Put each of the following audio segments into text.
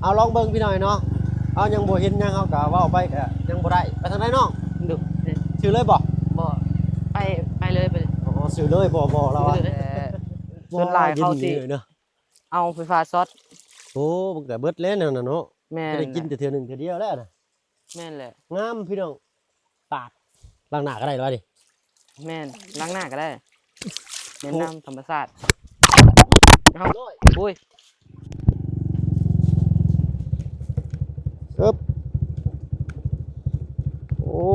ເອົາລອງເບິ່ງພີ່ນ້ອງເນາະ ເຮົາຍັງບໍ່ເຫັນຫຍັງ ເຮົາກະເວົ້າໄປກະຍັງບໍ່ໄດ້. ໄປທາງໃດນ້ອງ? ດຸ ຊື້ເລີຍບໍ່? ບໍ່ ໄປ ໄປເລີຍ ໄປເລີຍ. ອໍ ຊື້ເລີຍ ບໍ່ ບໍ່ລາວວ່າ ແຕ່ສ່ວນຫຼາຍເຂົາຊິເອົາໄຟຟ້າຊັອດ. ໂອ້ ມັນກະເບິດແລ້ວນັ້ນນະເນາະ. ແມ່ນ ຈະໄດ້ກິນແຕ່ເທື່ອໜຶ່ງເທື່ອດຽວແລ້ວນະ. ແມ່ນແຫຼະ ງາມພີ່ນ້ອງ. ປາດ ລ້າງໜ້າກະໄດ້ລະນີ້. ແມ່ນ ລ້າງໜ້າກະໄດ້ ແມ່ນ ໂອ້ ນ້ຳທຳມະຊາດ. ເອົາ ໂອ້ຍ ເອີບ ໂອ້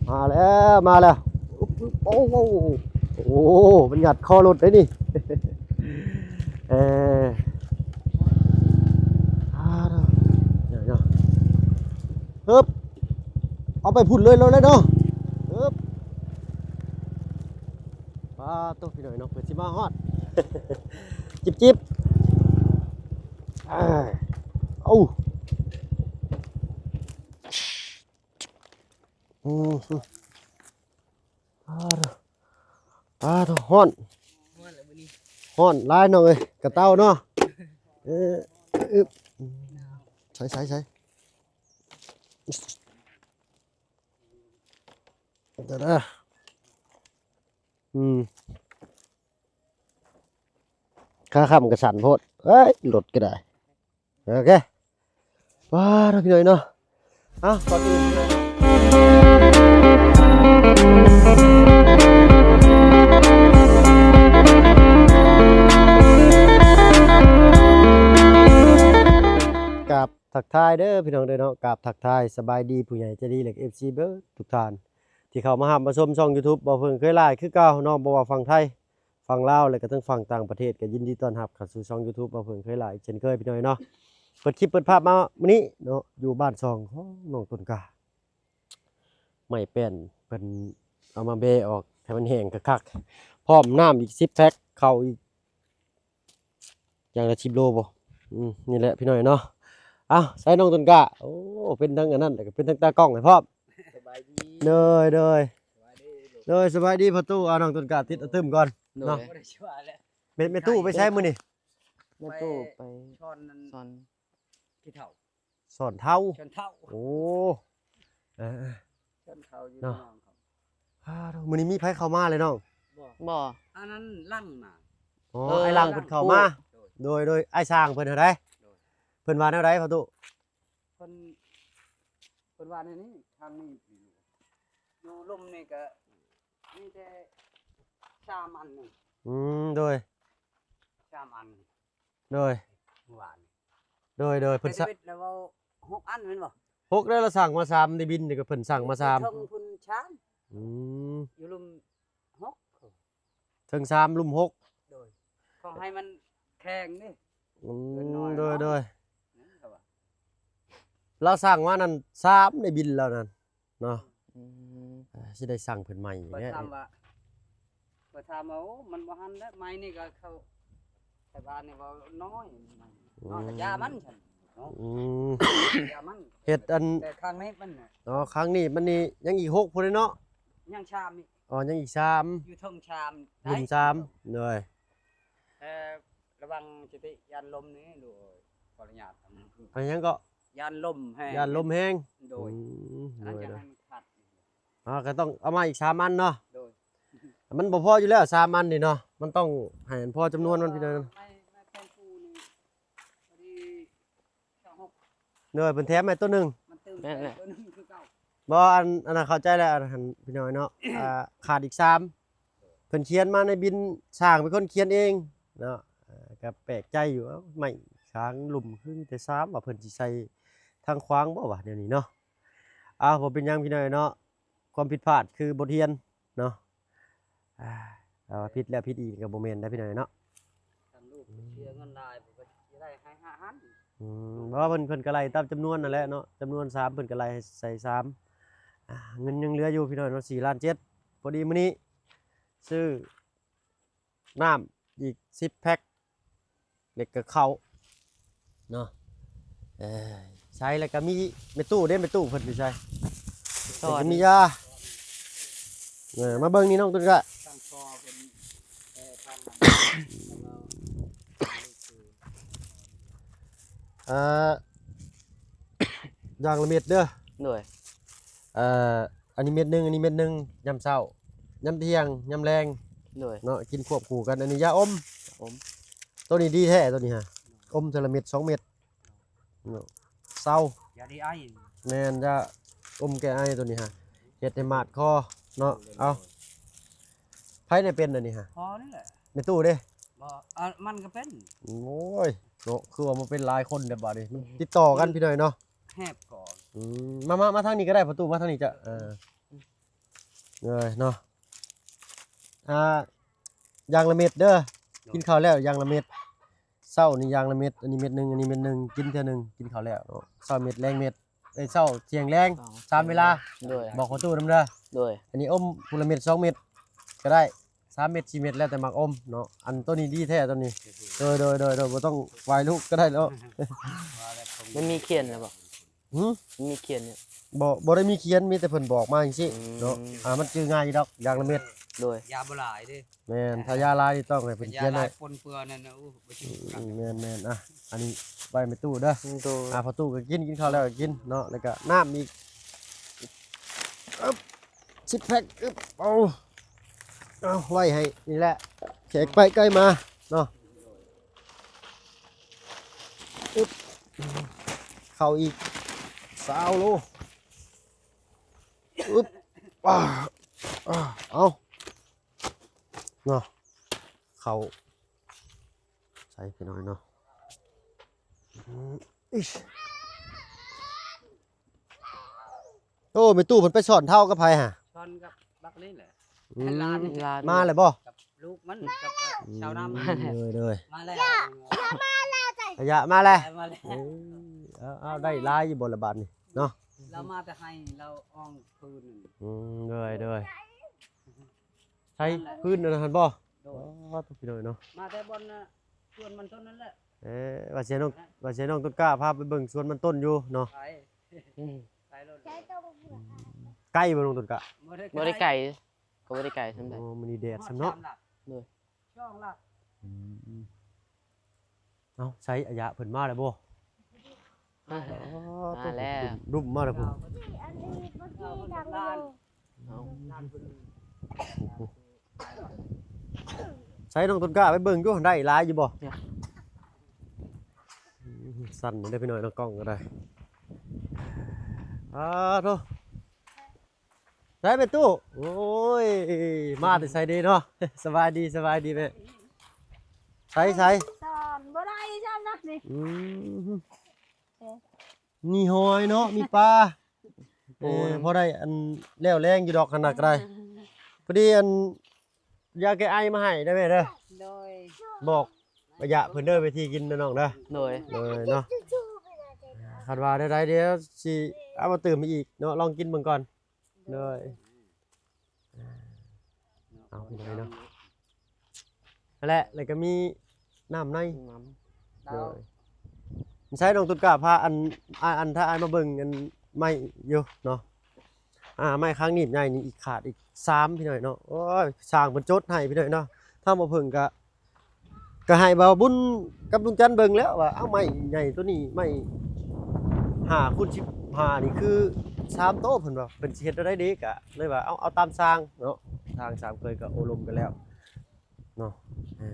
ມາແລ້ວ ມາແລ້ວ. ໂອ້ໂຫ ໂອ້ ມັນຫຍັດຄໍລົດໄດ໋ນີ້. ເອີ ອ່າ ເນາະ ເອີບ ເອົາໄປພຸ້ນເລີຍ ເລີຍເນາະ. ເອີບ ປາດໂທ້ ພີ່ນ້ອງເນາະ ເພິ່ນຊິມາຮອດ. ຈິບໆ ເອີ ເອົາ ອືມ ປາດ ປາດ ຮ້ອນ ຮ້ອນແລ້ວມື້ນີ້ ຮ້ອນຫຼາຍນ້ອງເອີຍ ກະເຕົາເນາະ. ເອີ ອຶບ ໃສ່ ໃສ່ ໃສ່ ເດີ ອືມ ຂາຄ້ຳກະສັ່ນໂພດ ເອີຍ ລົດກະໄດ້. ໂອເຄ ວ້າ ພີ່ນ້ອງເນາະ. ເອົ້າ ກ່ອນອື່ນ ກາບທັກທາຍເດີພີ່ນ້ອງເດີເນາະ ກາບທັກທາຍສະບາຍດີຜູ້ໃຫຍ່ໃຈດີ ແລະ ເອັຟຊີ ເບິດທຸກທ່ານ ທີ່ເຂົ້າມາຮັບມາຊົມຊ່ອງ YouTube ບ່າວເຜິ້ງເຄີຍຫຼ້າຍຄືເກົ່າເນາະ. ບໍ່ວ່າຝັ່ງໄທ ຝັ່ງລາວ ແລະກະທັງຝັ່ງຕ່າງປະເທດ ກະຍິນດີຕ້ອນຮັບເຂົ້າສູ່ຊ່ອງ YouTube ບ່າວເຜິ້ງເຄີຍຫຼ້າຍອີກເຊັ່ນເຄີຍພີ່ນ້ອງເນາະ. ເປີດຄລິບເປີດພາບມາມື້ນີ້ເນາະ ຢູ່ບ້ານຊ່ອງຂອງນ້ອງຕົ້ນກ້າ ໄມ້ແປ້ນເພິ່ນເອົາມາແບະອອກໃຫ້ມັນແຫ້ງຄັກໆ ພ້ອມນ້ຳອີກສິບແພັກ ເຂົ້າອີກ ຢ່າງລະສິບໂລບໍ່? ອືມ ນີ້ແຫຼະພີ່ນ້ອງເນາະ. ເອົ້າ ໃສ່ນ້ອງຕົ້ນກ້າ ໂອ້ ເປັນທັງອັນນັ້ນ ແລ້ວກະເປັນທັງຕາກ້ອງໃຫ້ພ້ອມ. ສະບາຍດີ ໂດຍ ໂດຍ ສະບາຍດີ ໂດຍ ສະບາຍດີພໍ່ຕູ້. ເອົາ ນ້ອງຕົ້ນກ້າຕິດອາຕຶມກ່ອນ ໂດຍ ເນາະ. ບໍ່ໄດ້ວ່າແລ້ວ ແມ່ ແມ່ຕູ້ໄປໃສມື້ນີ້? ແມ່ຕູ້ໄປ ໄປຊ່ອນນັ້ນ ຊ່ອນ ຂີ້ເຖົ້າ ສອນເທົ້າ ສອນເທົ້າ ໂອ້ ເອີ ເອີ ສອນເທົ້າຢູ່ ເນາະ ນ້ອງເຂົາ. ອ້າວ ມື້ນີ້ມີໃຜເຂົ້າມາເລີຍນ້ອງ? ບໍ່ ບໍ່ ອັນນັ້ນຫຼັງນະ. ອໍ ເອີ ອ້າຍຫຼັງເພິ່ນເຂົ້າມາ. ໂດຍ ໂດຍ ໂດຍ ອ້າຍຊ່າງເພິ່ນຫັ້ນໃດ໋. ໂດຍ ເພິ່ນວ່າແນວໃດພໍ່ຕູ້? ເພິ່ນ ເພິ່ນວ່າແນວນີ້ ທາງນີ້ຢູ່ລຸ່ມນີ້ກະມີແຕ່ສາມອັນນີ້. ອືມ ໂດຍ ສາມອັນ. ໂດຍ ມື້ວານ ໂດຍ ໂດຍ ເພິ່ນ ແຕ່ເວດລະເວົ້າຫົກອັນແມ່ນບໍ່? ຫົກ ແລ້ວລະສັ່ງມາສາມ ໄດ້ບິນນີ້ກະເພິ່ນສັ່ງມາສາມ ເທິງພຸ້ນສາມ. ອືມ ຢູ່ລຸ່ມຫົກ ເທິງສາມ ລຸ່ມຫົກ. ໂດຍ ຂໍໃຫ້ມັນແຂງເດ້. ອືມ ເພິ່ນນ້ອຍ ໂດຍ ເນາະ ໂດຍ ນັ້ນລະວ່າ ລາວສັ່ງມານັ້ນສາມ ໄດ້ບິນລາວນັ້ນ. ເນາະ ອືມ ເອີ ຊິໄດ້ສັ່ງເພິ່ນໃໝ່ອີກແຫຼະ. ຂ້ອຍຖາມວ່າ ຂ້ອຍຖາມວ່າ ໂອ້ ມັນບໍ່ຫັນແລ້ວ ໄມ້ນີ້ກະເຂົາ ໄທບ້ານນີ້ເວົ້ານ້ອຍ ອືມ ນ້ອຍກະຢ່າມັນຊັ້ນເນາະ. ອືມ ຢ່າມັນ ເຮັດອັນ ແຕ່ຂ້າງນີ້ມັນນະ ອໍ ຂ້າງນີ້ມັນນີ້ຍັງອີກຫົກພຸ້ນເນາະ. ຍັງສາມອີກ. ອໍ ຍັງອີກສາມ ຢູ່ເທິງສາມ ລຸ່ມສາມ. ໂດຍ ແຕ່ລະວັງສະຕິ ຢ້ານລົມນີ້ ໂດຍ ຂໍອະນຸຍາດ ອັນຫຍັງເກາະ? ຢ້ານລົມແຮງ ຢ້ານລົມແຮງ. ໂດຍ ອືມ ອັນນັ້ນ ໂດຍ ຈະໃຫ້ມັນຂັດ. ອ່າ ກະຕ້ອງເອົາມາອີກສາມອັນເນາະ. ໂດຍ ມັນບໍ່ພໍຢູ່ແລ້ວສາມອັນນີ້ເນາະ ມັນຕ້ອງໃຫ້ມັນພໍຈຳນວນມັນພີ່ນ້ອງ. ໄມ້ ໄມ້ແຜ່ນປູນີ້ ພໍດີ ຊາວຫົກ. ໂດຍ ເພິ່ນແຖມໃຫ້ໂຕໜຶ່ງ. ມັນຕື່ມ ແມ່ນແຫຼະ ໂຕໜຶ່ງຄືເກົ່າ. ບໍ່ ອັນ ອັນນັ້ນເຂົ້າໃຈແລ້ວ ອັນນັ້ນພີ່ນ້ອງເນາະ. ອ່າ ຂາດອີກສາມ ເພິ່ນຂຽນມາໃນບິນ ຊ່າງເປັນຄົນຂຽນເອງເນາະ. ເອີ ກະແປກໃຈຢູ່ ເອົ້າ ໄມ້ຂ້າງລຸ່ມຄືມີແຕ່ສາມ ວ່າເພິ່ນຊິໃສ່ທາງຂວາງບໍ່ວະ ແນວນີ້ເນາະ. ເອົ້າ ບໍ່ເປັນຫຍັງພີ່ນ້ອງເນາະ ຄວາມຜິດພາດຄືບົດຮຽນເນາະ. ອ່າ ເອົາ ຜິດແລ້ວຜິດອີກກະບໍ່ແມ່ນໄດ໋ພີ່ນ້ອງເນາະ. ຄັນລູກເສຍເງິນຫຼາຍ ເພິ່ນກະຊິໄດ້ໃຫ້ຫ້າພັນ. ອືມ ເພາະວ່າເພິ່ນ ເພິ່ນກະໄລ່ຕາມຈຳນວນນັ້ນແຫຼະເນາະ ຈຳນວນສາມ ເພິ່ນກະໄລ່ໃສ່ສາມ. ອ່າ ເງິນຍັງເຫຼືອຢູ່ພີ່ນ້ອງເນາະ ສີ່ລ້ານເຈັດ. ພໍດີມື້ນີ້ຊື້ ນ້ຳອີກສິບແພັກ ແລ້ວກະເຂົ້າເນາະ. ເອີ ໃສ່ ແລ້ວກະມີແມ່ຕູ້ເດ້ ແມ່ຕູ້ເພິ່ນຢູ່ໃສ? ແລ້ວກະມີຢາ. ເອີ ມາເບິ່ງນີ້ນ້ອງຕຸນກະ ຕັ້ງຕໍ່ເພິ່ນ ເອີ ທາງນັ້ນ ເອີ ຄື ເອີ ອ່າ ຢ່າງລະເມັດເດີ. ໂດຍ. ເອີ ອັນນີ້ເມັດໜຶ່ງ ອັນນີ້ເມັດໜຶ່ງ ຍາມເຊົ້າ ຍາມທ່ຽງ ຍາມແລງ. ໂດຍ. ເນາະ ກິນຄວບຄູ່ກັນ. ອັນນີ້ຢາອົມ ອົມ ໂຕນີ້ດີແທ້ ໂຕນີ້ຮະ ອົມເທື່ອລະເມັດສອງເມັດ. ເນາະ ເຊົາ ຢາດີໄອ. ແມ່ນ ຢາອົມແກ້ໄອໂຕນີ້ຮະ ເຮັດໃຫ້ໝາດຄໍເນາະ. ເອົາ ໃຜແດ່ເປັນອັນນີ້ຮະ? ພໍ່ນີ້ແຫຼະ. ແມ່ຕູ້ເດ້? ບໍ່ ເອີ ມັນກໍເປັນ. ໂອ້ຍ ເນາະ ຄືວ່າມາເປັນຫຼາຍຄົນແບບບາດນີ້ ມັນຕິດຕໍ່ກັນພີ່ນ້ອງເນາະ ແຮບກ່ອນ. ອືມ ມາ ມາ ມາທາງນີ້ກໍໄດ້ ປະຕູ ມາທາງນີ້ຈະ ເອີ ເອີຍເນາະ. ອ່າ ຢ່າງລະເມັດເດີ ໂດຍ ກິນເຂົ້າແລ້ວຢ່າງລະເມັດ. ເຊົ້ານີ້ຢ່າງລະເມັດ ອັນນີ້ເມັດໜຶ່ງ ອັນນີ້ເມັດໜຶ່ງ ກິນເທື່ອໜຶ່ງ ກິນເຂົ້າແລ້ວເນາະ. ເຊົ້າເມັດ ແລງເມັດ ເອີຍ ເຊົ້າ ທ່ຽງ ແລງ ສາມເວລາ. ໂດຍ. ບອກພໍ່ຕູ້ນຳເດີ. ໂດຍ. ອັນນີ້ອົມຜູ້ລະເມັດສອງເມັດກໍໄດ້ ສາມເມັດ ສີ່ເມັດ ແລ້ວແຕ່ມັກອົມເນາະ. ອັນໂຕນີ້ດີແທ້ໂຕນີ້. ໂດຍ ໂດຍ ໂດຍ ໂດຍ ບໍ່ຕ້ອງໄຫວ້ລູກກໍໄດ້ເນາະ. ມັນມີຂຽນແລ້ວບໍ່? ຫື? ມັນມີຂຽນຢູ່? ບໍ່ ບໍ່ໄດ້ມີຂຽນ ມີແຕ່ເພິ່ນບອກມາຈັ່ງຊີ້ເນາະ. ອືມ ອ່າ ມັນຈື່ງ່າຍຢູ່ດອກ ຢ່າງລະເມັດ. ໂດຍ. ຢາບໍ່ຫຼາຍເດ້. ແມ່ນ ຖ້າຢາຫຼາຍນີ້ຕ້ອງໃຫ້ເພິ່ນຂຽນໃຫ້ ຢາຫຼາຍປົນເປື້ອນນັ້ນນະ. ໂອ້ ບໍ່ຊື່ກັນ. ອືມ ແມ່ນໆ. ອ່ະ ອັນນີ້ໄວ້ແມ່ຕູ້ເດີ. ໂດຍ. ອ່າ ພໍ່ຕູ້ກໍກິນ ກິນເຂົ້າແລ້ວກໍກິນເນາະ ແລ້ວກໍນ້ຳອີກ. ອຶບ ຊິກແພັກ ອຶບ ເອົາ ເອົາໄວ້ໃຫ້ນີ້ແຫຼະ ແຂກໄປໄກມາເນາະ. ອຶບ ເຂົ້າອີກຊາວໂລ. ອຶບ ອ່າ ອ່າ ເອົາເນາະ ເຂົ້າໃສ່ພີ່ນ້ອງເນາະ. ອືມ ອິ້ຍ ໂອ້ ແມ່ຕູ້ເພິ່ນໄປຊ່ອນເທົ້າກັບໃຜຫະ? ຊ່ອນກັບບັກນີ້ແຫຼະ. ອືມ ຫຼານ ຫຼານ ມາແລ້ວບໍ່? ກັບລູກມັນ ກັບ ອືມ ຊາວນາ. ໂດຍ ໂດຍ. ມາແລ້ວ ອາຍະມາແລ້ວ ມາແລ້ວ. ເອີ ເອົາ ເອົາ ໄດ້ຫຼາຍຢູ່ບໍ່ລະບາດນີ້ເນາະ? ລາວມາແຕ່ໄຮ່ ລາວອອງພື້ນ. ອືມ ໂດຍ ໂດຍ. ໃຊ້ພື້ນອັນນັ້ນບໍ່? ໂດຍ. ອໍ ໂທ້ ພີ່ນ້ອງເນາະ ມາແຕ່ບ່ອນ ສວນມັນຕົ້ນນັ້ນແຫຼະ. ເອີ ວ່າຊິໃຫ້ນ້ອງ ວ່າຊິໃຫ້ນ້ອງຕົ້ນກ້າພາໄປເບິ່ງສວນມັນຕົ້ນຢູ່ເນາະ. ໄປ ອືມ ໄປໂລດ. ໄກບໍ່ນ້ອງຕົ້ນກ້າ? ບໍ່ໄດ້ໄກ ບໍ່ໄດ້ໄກ ກໍບໍ່ໄດ້ໄກສ່ຳໃດ. ໂອ້ ມື້ນີ້ແດດສ່ຳເນາະ. ໂດຍ. ສອງຫຼັກ. ອືມ ເອົ້າ ໃສ ອາຍະເພິ່ນມາແລ້ວບໍ່? ມາແລ້ວ ອໍ ມາແລ້ວ ດຸ້ມ ດຸ້ມມາແລ້ວພຸ້ນ. ເອົາ ໃສນ້ອງຕົ້ນກ້າໄປເບິ່ງຢູ່ ໄດ້ຫຼາຍຢູ່ບໍ່? ອືມ ສັ່ນເດ້ພີ່ນ້ອງເນາະ ກ້ອງກໍໄດ້. ອາໂທ້ ໃສແມ່ຕູ້? ໂອ້ຍ ມາແຕ່ໃສເດເນາະ? ສະບາຍດີ ສະບາຍດີແມ່. ໃສ ໃສ ສອນບໍ່ໄດ້ຊ້ຳນະນີ້. ອືມ ເອີ ມີຫອຍເນາະ ມີປາ. ໂອ້ຍ ເອີ ພໍໄດ້ອັນແລ້ວແລງຢູ່ດອກ ຂະໜາດກໍໄດ້. ພໍດີອັນຢາແກ້ໄອມາໃຫ້ເດີແມ່ເດີ. ໂດຍ. ບອກອາຍະເພິ່ນເດີ ວິທີກິນເດີນ້ອງເດີ. ໂດຍ. ໂດຍເນາະ ຄັນວ່າແນວໃດດຽວຊິເອົາມາຕື່ມອີກເນາະ ລອງກິນເບິ່ງກ່ອນ. ໂດຍ. ເອົາ ພີ່ນ້ອງເນາະ ນັ້ນແຫຼະ ແລ້ວກໍມີນ້ຳໃນ. ນ້ຳ ໂດຍ. ໃຊ້ນ້ອງຕຸນກະພາອັນ ອັນ ອັນ ຖ້າອ້າຍມາເບິ່ງອັນໄມ້ຢູ່ເນາະ. ອ່າ ໄມ້ຄາງໜີບໃຫຍ່ນີ້ອີກ ຂາດອີກສາມ ພີ່ນ້ອງເນາະ. ໂອ້ຍ ຊ່າງເພິ່ນຈົດໃຫ້ ພີ່ນ້ອງເນາະ. ທາງບໍ່ເພິ່ງກະ ກໍໃຫ້ບ່າວບຸນກັບລຸງຈັນເບິ່ງແລ້ວວ່າ ເອົາໄມ້ໃຫຍ່ໂຕນີ້ ໄມ້ຫ້າຄູນສິບຫ້ານີ້ຄືສາມໂຕ ເພິ່ນວ່າ ເພິ່ນຊິເຮັດແນວໃດເດ. ກະເລີຍວ່າ ເອົາ ເອົາຕາມຊ່າງເນາະ. ທາງສາມເຄີຍກໍໂອ້ລົມກັນແລ້ວເນາະ. ເອີ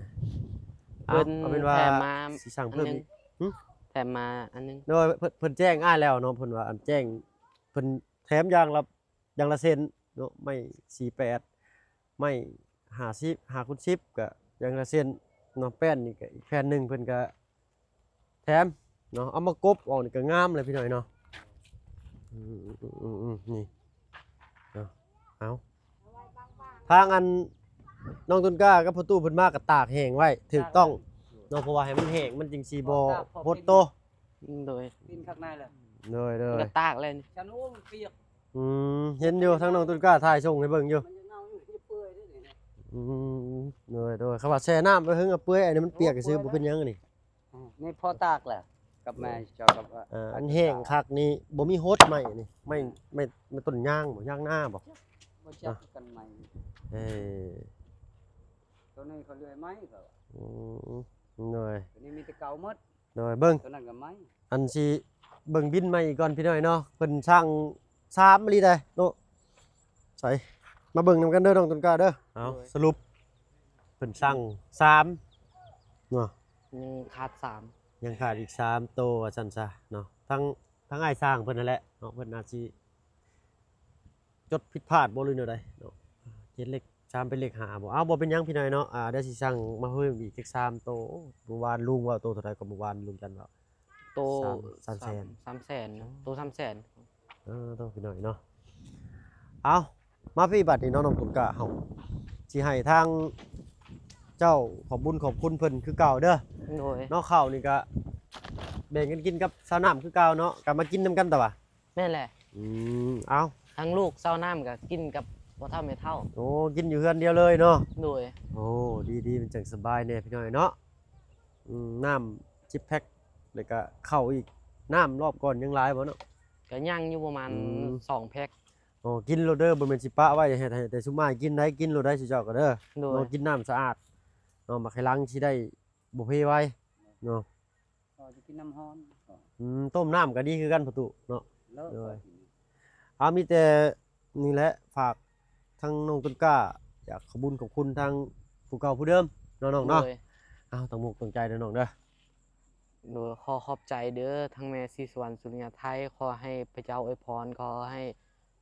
ເອົາ ເພິ່ນ ເອົາເປັນວ່າ ແຖມມາ ຊິສັ່ງເພີ່ມອີກ. ຫຶ? ແຖມມາອັນໜຶ່ງ. ໂດຍ ເພິ່ນ ເພິ່ນແຈ້ງອ້າຍແລ້ວເນາະ. ເພິ່ນວ່າ ອັນ ແຈ້ງ ເພິ່ນແຖມຢ່າງລະ ຢ່າງລະເຊັ່ນເນາະ ໄມ້ສີ່ແປດ ໄມ້ຫ້າສິບ ຫ້າຄູນສິບ ກະຢ່າງລະເຊັ່ນເນາະ. ແປ້ນນີ້ກະອີກແຜ່ນໜຶ່ງ ເພິ່ນກະແຖມເນາະ. ເອົາມາກົບອອກນີ້ກະງາມເລີຍ ພີ່ນ້ອງເນາະ. ອືມ ນີ້ເນາະ. ເອົາ ທາງອັນ ນ້ອງຕົ້ນກ້າກັບພໍ່ຕູ້ເພິ່ນມາກະຕາກແຫ້ງໄວ້ ຖືກຕ້ອງເນາະ ເພາະວ່າໃຫ້ມັນແຫ້ງ ມັນຈຶ່ງຊິບໍ່ຫົດໂຕ. ໂດຍ ກິນຂ້າງໃນແຫຼະ. ໂດຍ ໂດຍ ກະຕາກເລີຍນີ້. ຊັ້ນ ໂອ້ ມັນປຽກ. ອືມ ເຫັນຢູ່ ທາງນ້ອງຕົ້ນກ້າຖ່າຍສົ່ງໃຫ້ເບິ່ງຢູ່. ມັນຍັງເນົ່າຢູ່ ຍັງເປື່ອຍເດ້ນີ້. ອືມ ໂດຍ ໂດຍ. ຄຳວ່າແຊ່ນ້ຳໄວ້ເຫິງ ເອົາເປື່ອຍ ອັນນີ້ມັນປຽກຊື່ໆ ບໍ່ເປັນຫຍັງອັນນີ້. ອືມ ນີ້ພໍຕາກແລ້ວ ກັບແມ່ເຈົ້າກັບ ເອີ ອັນແຫ້ງຄັກນີ້ບໍ່ມີຫົດໄມ້ນີ້. ໄມ້ ໄມ້ ໄມ້ຕົ້ນຍາງບໍ່ ຍາງນາບໍ່? ບໍ່ຈັກກັນໄມ້. ເອີ ໂຕນີ້ເຂົາເລື່ອຍໄມ້ເຂົາ. ອືມ ໂດຍ. ໂຕນີ້ມີແຕ່ເກົ່າໝົດ. ເນ ໂດຍ ເບິ່ງ ໂຕນັ້ນກໍໄມ້ ອັນຊິເບິ່ງບິນໃໝ່ອີກກ່ອນພີ່ນ້ອງເນາະ ເພິ່ນສ້າງສາມອີ່ຫຼີໃດ໋ເນາະ. ໃສ ມາເບິ່ງນຳກັນເດີນ້ອງຕົ້ນກ້າເດີ. ເອົາ ໂດຍ ສະຫຼຸບເພິ່ນສ້າງສາມເນາະ ຍັງຂາດສາມ ຍັງຂາດອີກສາມໂຕວ່າຊັ້ນຊະເນາະ. ທັງ ທັງອ້າຍຊ່າງເພິ່ນຫັ້ນແຫຼະເນາະ ເພິ່ນອາດຊິ ຈົດຜິດພາດບໍ່ ຫຼືແນວໃດເນາະ ເຮັດເລກສາມເປັນເລກຫ້າບໍ່. ເອົາ ບໍ່ເປັນຫຍັງພີ່ນ້ອງເນາະ ອ່າ ດຽວຊິສັ່ງມາເພີ່ມອີກຈັກສາມໂຕ. ໂອ້ ມື້ວານລຸງເວົ້າໂຕເທົ່າໃດກໍ ມື້ວານລຸງຈັນເວົ້າ ໂຕ ສາມ ສາມແສນ ສາມແສນ ໂຕສາມແສນ. ເອີ ໂຕພີ່ນ້ອງເນາະ. ເອົາ ມາພີ້ບັດນີ້ເນາະ ນ້ອງຕົ້ນກ້າ ເຮົາຊິໃຫ້ທາງເຈົ້າຂອບບຸນຂອບຄຸນເພິ່ນຄືເກົ່າເດີ. ໂດຍ ເນາະ ເຂົ້ານີ້ກະແບ່ງກັນກິນກັບຊາວນ້ຳຄືເກົ່າເນາະ ກະມາກິນນຳກັນຕະຫວາ. ແມ່ນແຫຼະ. ອືມ ເອົາ ທັງລູກຊາວນ້ຳກໍກິນກັບພໍ່ເຖົ້າແມ່ເຖົ້າ. ໂອ້ ກິນຢູ່ເຮືອນດຽວເລີຍເນາະ. ໂດຍ ໂອ້ ດີໆ ມັນຈັ່ງສະບາຍແດ່ພີ່ນ້ອງເນາະ. ອືມ ນ້ຳສິບແພັກ ແລ້ວກໍເຂົ້າອີກ. ນ້ຳລອບກ່ອນຍັງຫຼາຍບໍ່ເນາະ? ກໍຍັງຢູ່ປະມານ ອືມ ສອງແພັກ. ໂອ້ ກິນໂລດເດີ ບໍ່ແມ່ນຊິປະໄວ້ໃຫ້ ໃຫ້ແຕ່ຊຸມອ້າຍກິນໄດ໋ ກິນໂລດໄດ໋ຊຸເຈົ້າກໍເດີ. ໂດຍ ເນາະ ກິນນ້ຳສະອາດເນາະ ໝາກໄຂ່ຫຼັງຊິໄດ້ບໍ່ເພໄວເນາະ. ກໍຈະກິນນ້ຳຮ້ອນ. ອືມ ຕົ້ມນ້ຳກໍດີຄືກັນພໍ່ຕູ້ເນາະ. ໂດຍ ເອົາ ມີແຕ່ນີ້ແຫຼະ ຝາກທາງນ້ອງຕົ້ນກ້າ ຢາກຂອບບຸນຂອບຄຸນທາງຜູ້ເກົ່າຜູ້ເດີມເນາະນ້ອງເນາະ. ໂດຍ ເອົາ ຕັ້ງອົກຕັ້ງໃຈເດີນ້ອງເດີ. ໂດຍ ຂໍຂອບໃຈເດີ ທັງແມ່ສີສະຫວັນ ສຸລິຍາໄທ ຂໍໃຫ້ພະເຈົ້າອວຍພອນ ຂໍໃຫ້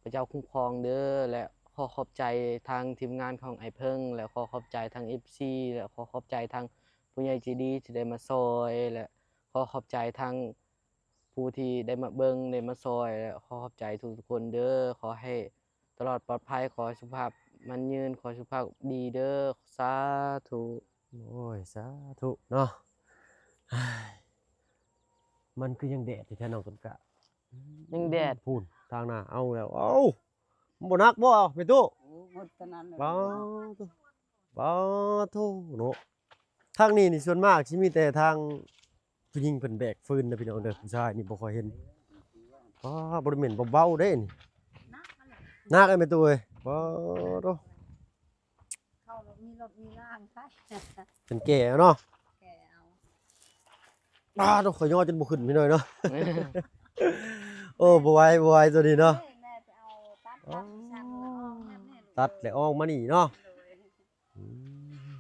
ພະເຈົ້າຄຸ້ມຄອງເດີ ແລະ ຂໍຂອບໃຈທາງທີມງານຂອງອ້າຍເພິ່ງ ແລະ ຂໍຂອບໃຈທາງເອັຟຊີ ແລະ ຂໍຂອບໃຈທາງ ຜູ້ໃຫຍ່ໃຈດີທີ່ໄດ້ມາຊ່ອຍ ແລະ ຂໍຂອບໃຈທັງຜູ້ທີ່ໄດ້ມາເບິ່ງ ໄດ້ມາຊ່ອຍ ແລະ ຂໍຂອບໃຈທຸກໆຄົນເດີ. ຂໍໃຫ້ຕະຫຼອດປອດໄພ ຂໍໃຫ້ສຸຂະພາບໝັ້ນຍືນ ຂໍໃຫ້ສຸຂະພາບດີເດີ. ສາທຸ. ໂອ້ຍ ສາທຸເນາະ. ມັນຄືຍັງແດດຢູ່ແທ້ນ້ອງຕົ້ນກ້າ. ຍັງແດດ. ພຸ້ນ ທາງໜ້າເອົາແລ້ວ. ເອົ້າ ມັນບໍ່ໜັກບໍ່ແມ່ຕູ້? ໂອ້ ໝົດເທົ່ານັ້ນເລີຍ. ປາດໂທ້ ປາດໂທ້ເນາະ. ທາງນີ້ນີ້ສ່ວນມາກຊິມີແຕ່ທາງຜູ້ຍິງເພິ່ນແບກຟືນນະພີ່ນ້ອງເດີ ຜູ້ຊາຍນີ້ບໍ່ຄ່ອຍເຫັນ. ປາດ ບໍ່ໄດ້ແມ່ນເບົາໆເດ້ນີ້ ໜັກແມ່ຕູ້ເອີຍ. ປາດໂທ້ ເຂົາມີລົດມີລາງໄປ ເພິ່ນແກ່ເອົາເນາະ ແກ່ເອົາ. ປາດໂທ້ ຂ້ອຍຍໍຈົນບໍ່ຂຶ້ນພີ່ນ້ອງເນາະ. ໂອ້ ບໍ່ໄຫວ ບໍ່ໄຫວຕົວນີ້ເນາະ. ຕັດແລ້ວອອກມານີ້ເນາະ. ອືມ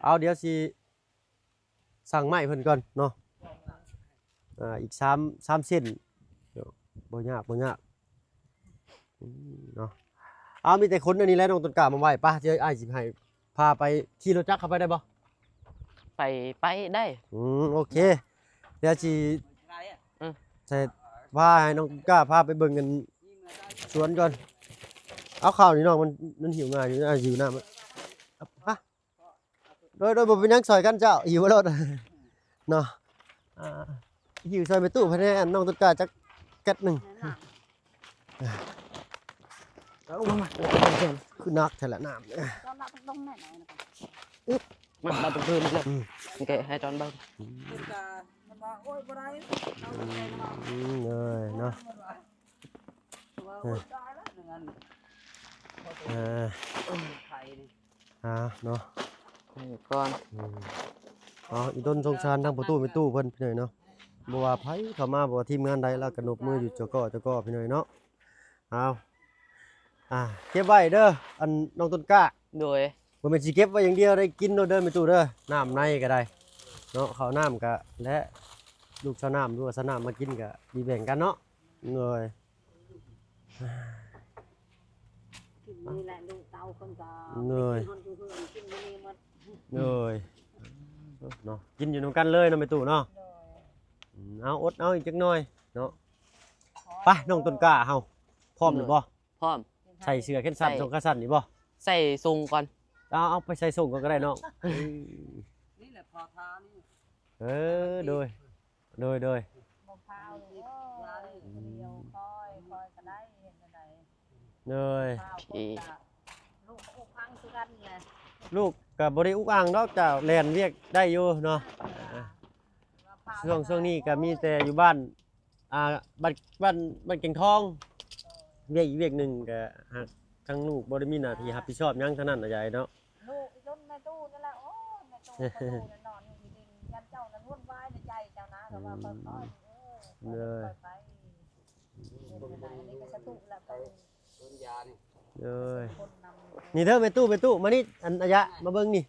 ເອົາ ດຽວຊິສັ່ງໄມ້ເພິ່ນກ່ອນເນາະ. ອ່າ ອີກສາມ ສາມເສັ້ນ ບໍ່ຍາກ ບໍ່ຍາກ. ອືມ ເນາະ ເອົາ ມີແຕ່ຂົນອັນນີ້ແຫຼະນ້ອງຕົ້ນກ້າມາໄວ້. ປະ ດຽວອ້າຍຊິໃຫ້ພາໄປ ຂີ່ລົດຈັກເຂົ້າໄປໄດ້ບໍ່? ໄປ ໄປໄດ້. ອືມ ໂອເຄ ດຽວຊິ ເອີ ໃສ່ ພາໃຫ້ນ້ອງຕົ້ນກ້າພາໄປເບິ່ງກັນ ສວນກ່ອນ. ເອົາ ເຂົ້ານີ້ນ້ອງ ມັນ ມັນຫິວງ່າຍຢູ່ ອ່າ ຫິວນ້ຳ. ຮະ ໂດຍ ໂດຍ ບໍ່ເປັນຫຍັງ ຊ່ອຍກັນເຈົ້າ ຫິວໂລດເນາະ. ອ່າ ຫິວຊ່ອຍແມ່ຕູ້ພະແນ ນ້ອງຕົ້ນກ້າຈັກແກັດໜຶ່ງ. ເອົາມາ ຄືໜັກແທ້ລະນ້ຳ. ຕອນລະຕ້ອງແມ່ນໜ້ອຍນະ ອຶບ ມາ ລະຕ້ອງເພີ່ມແລ້ວ. ອືມ ໂອເຄ ໃຫ້ຕອນເບິ່ງ. ອືມ ມັນວ່າ ໂອ້ຍ ບໍ່ໄດ້ ເອົາໃຈນະ ອືມ ເອີຍເນາະ. ເອີ ເອີ ອ່າ ເນາະ ໄປກ່ອນ. ອືມ ເອົາ ອີ່ຕົນສົງສານທັງພໍ່ຕູ້ແມ່ຕູ້ເພິ່ນພີ່ນ້ອງເນາະ. ບໍ່ວ່າໃຜເຂົ້າມາ ບໍ່ວ່າທີມງານໃດ ລາວກໍນົບມືຢູ່ເຈົ້າກໍ ເຈົ້າກໍພີ່ນ້ອງເນາະ. ເອົາ ອ່າ ເກັບໄວ້ເດີ ອັນ ນ້ອງຕົ້ນກ້າ. ໂດຍ ບໍ່ແມ່ນຊິເກັບໄວ້ຢ່າງດຽວໄດ້ກິນໂລດເດີແມ່ຕູ້ເດີ ນ້ຳໃນກໍໄດ້ເນາະ ເຂົ້ານ້ຳກໍ ແລະ ລູກຊາວນ້ຳ ຫຼືວ່າຊາວນ້ຳມາກິນກໍດີແບ່ງກັນເນາະ. ໂດຍ ກິນນີ້ແຫຼະ ລູກເຕົ້າເພິ່ນກໍ ໂດຍ ໄປກິນຮອດຢູ່ເຮືອນ ກິນຢູ່ນີ້ໝົດ. ໂດຍ ເນາະ ກິນຢູ່ນຳກັນເລີຍເນາະແມ່ຕູ້ເນາະ. ໂດຍ ອືມ ເອົາ ອົດເອົາອີກຈັກໜ່ອຍເນາະ. ໄປ ນ້ອງຕົ້ນກ້າເຮົາ ພ້ອມແລ້ວບໍ່? ພ້ອມ. ໃສ່ເສື້ອແຂນສັ້ນ ໃສ່ ສົ້ງຂາສັ້ນນີ້ບໍ່? ໃສ່ສົ້ງກ່ອນ. ເອົາ ເອົາໄປໃສ່ສົ້ງກ່ອນກໍໄດ້ນ້ອງ. ເອີ ນີ້ແຫຼະພໍທານີ້. ເອີ ໂດຍ ໂດຍ ໂດຍ. ບໍ່ພາວລູກເອີຍ ອືມ ດຽວຄ່ອຍ ຄ່ອຍກໍໄດ້ ເຮັດແນວໃດ. ໂດຍ ພາວຄົນກະລູກກໍອຸກອັ່ງຄືກັນແຫຼະ. ລູກກໍບໍ່ໄດ້ອຸກອັ່ງດອກ ເຈົ້າແລ່ນວຽກໄດ້ຢູ່ເນາະ. ອ່າ ຊ່ວງ ຊ່ວງນີ້ກໍມີແຕ່ຢູ່ບ້ານ ອ່າ ບ້ານ ບ້ານ ບ້ານແກ່ງທອງ ວຽກອີກວຽກໜຶ່ງກໍຫາກທາງລູກບໍ່ໄດ້ມີໜ້າທີ່ຮັບຜິດຊອບຫຍັງທາງນັ້ນນະຍາຍເນາະ. ລູກອີ່ຕົນແມ່ຕູ້ນີ້ແຫຼະ ໂອ້ຍ ແມ່ຕູ້ ແມ່ຕູ້ນອນຢູ່ທີ່ດິນ ຢ້ານເຈົ້ານັ້ນວຸ່ນວາຍ ກໍວ່າຄ່ອຍໆ ເອີ ເດີ ຄ່ອຍໆໄປ ເຮັດຈັ່ງໃດ ອັນນີ້ກໍສາທຸລະໄປ ເດີ ຄົນນຳ ນີ້ເດີ ແມ່ຕູ້ ແມ່ຕູ້ ມານີ້ ອັນ ອາຍະ ມາເບິ່ງນີ້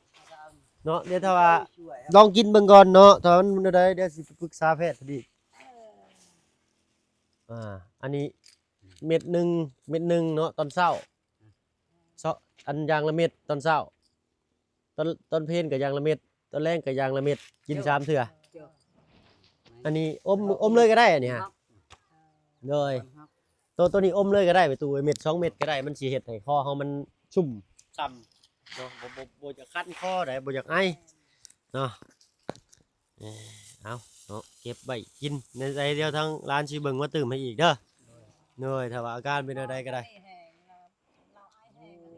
ເນາະ ດຽວຖ້າວ່າລອງກິນເບິ່ງກ່ອນເນາະ ຖ້າມັນແນວໃດ ດຽວຊິປຶກສາແພດເພິ່ນອີກ ເອີ ອ່າ ອັນນີ້ເມັດໜຶ່ງ ເມັດໜຶ່ງເນາະ ຕອນເຊົ້າ ເຊາະ ອັນຢ່າງລະເມັດຕອນເຊົ້າ ຕອນ ຕອນເພນກໍຢ່າງລະເມັດ ຕອນແລງກໍຢ່າງລະເມັດ ກິນສາມເທື່ອ ອັນນີ້ອົມ ອົມເລີຍກໍໄດ້ ອັນນີ້ຮະ ໂດຍ ໂຕ ໂຕນີ້ອົມເລີຍກໍໄດ້ ປະຕູເມັດສອງເມັດກໍໄດ້ ມັນຊິເຮັດໃຫ້ຄໍເຮົາມັນຊຸ່ມຊ່ຳເນາະ ບໍ່ ບໍ່ ບໍ່ຢາກຄັນຄໍໃດ ບໍ່ຢາກໄອເນາະ ເອີ ເອົາເນາະ ເກັບໄວ້ກິນໃນໃດ ດຽວທາງຫຼານຊິເບິ່ງມາຕື່ມໃຫ້ອີກເດີ ໂດຍ ຖ້າວ່າອາການເປັນແນວໃດກໍໄດ້